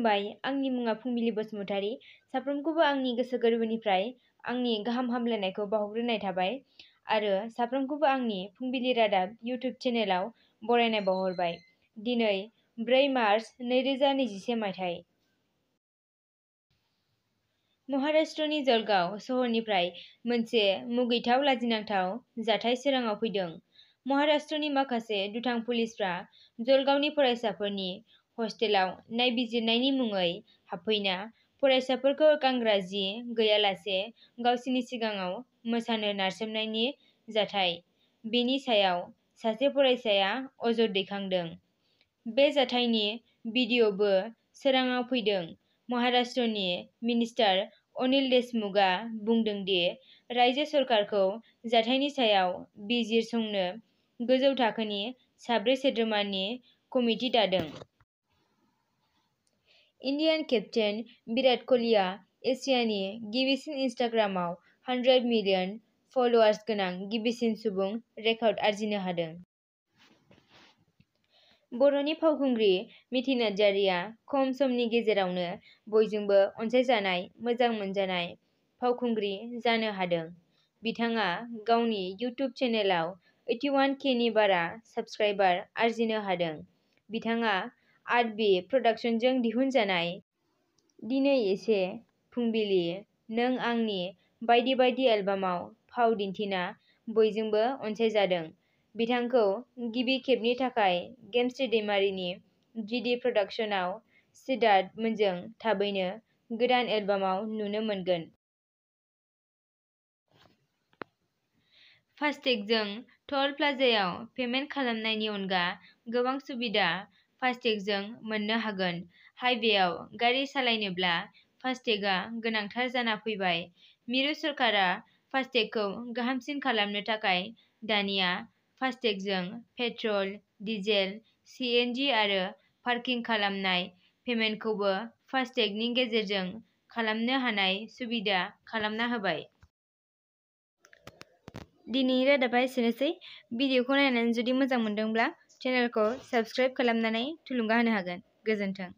खुलुमबाय, आंनि मुङा फुंबिलि बसुमतारी। साफ्रोमखौबो आंनि गोसो गोरबोनिफ्राय आंनि गाहाम हामलायनायखौ बावहरग्रोनाय थाबाय आरो साफ्रोमखौबो आंनि फुंबिलि रादाब इउटिउब चेनेलाव बरायनाय बावहरबाय। दिनै 4 मार्च 2021 मायथाइ। महाराष्ट्रनि जलगांव सहरनिफ्राय मोनसे मुगैथाव लाजिनांथाव जाथाय सोराङाव फैदों। महाराष्ट्रनि माखासे दुथां पुलिसफ्रा जलगांवनि फरायसाफोरनि हस्टेलाव नायबिजिरनायनि मुङै हाबफैना फरायसाफोरखौ गानग्रा जि गैयालासे गावसिनि सिगाङाव मोसानो नारसोमनायनि जाथाय। बेनि सायाव सासे फरायसाया अजद दैखांदों। बे जाथायनि भिडिअ'बो सोराङाव फैदों। महाराष्ट्रनि मिनिस्टार अनिल देशमुखआ बुंदों दि रायजो सरकारखौ जाथायनि सायाव बिजिरसंनो गोजौ थाखोनि 3 सोद्रोमानि कमिटि दादों। इन्डियान केप्टेन विराट क'हलीआ एसियानि गिबिसिन इनस्टाग्रामाव 100 मिलियन फलोवार्स गोनां गिबिसिन सुबुं रेकर्ड आरजिनो हादों। बर'नि फावखुंग्रि मिथि नार्जारीआ खम समनि गेजेरावनो बयजोंबो अनसायजानाय मोजां मोनजानाय फावखुंग्रि जानो हादों। बिथाङा गावनि इउटिउब चेनेलाव 81K नि बारा साबस्क्राइबार आरजिनो हादों। बिथाङा आर्ट-बी प्रडाक्शनजों दिहुनजानाय दिनै एसे फुंबिलि नों आंनि बायदि बायदि एलबामाव फाव दिन्थिना बयजोंबो अनसायजादों। बिथांखौ गिबि खेबनि थाखाय गेमस्रि दैमारिनि GD प्रडाक्शनआव सिद्धार्थ मोनजों थाबैनो गोदान एलबामाव नुनो मोनगोन। फास्टेगजों टल प्लाजायाव पेमेन्ट खालामनायनि अनगा गोबां सुबिदा फास्टेगजों मोननो हागोन। हाइवेआव गारि सालायनोब्ला फास्टेगआ गोनांथार जाना फैबाय। मिरु सरकारा फास्टेगखौ गाहामसिन खालामनो थाखाय दानिया फास्टेगजों पेट्रल, डिजेल, CNG आरो पार्किं खालामनाय पेमेन्टखौबो फास्टेगनि गेजेरजों खालामनो हानाय सुबिदा खालामना होबाय। दिनैनि रादाबा एसेनोसै। भिडिअखौ नायनानै जुदि मोजां मोनदोंब्ला चेनेलखौ साबस्क्राइब खालामनानै थुलुंगा होनो हागोन। गोजोन्थों।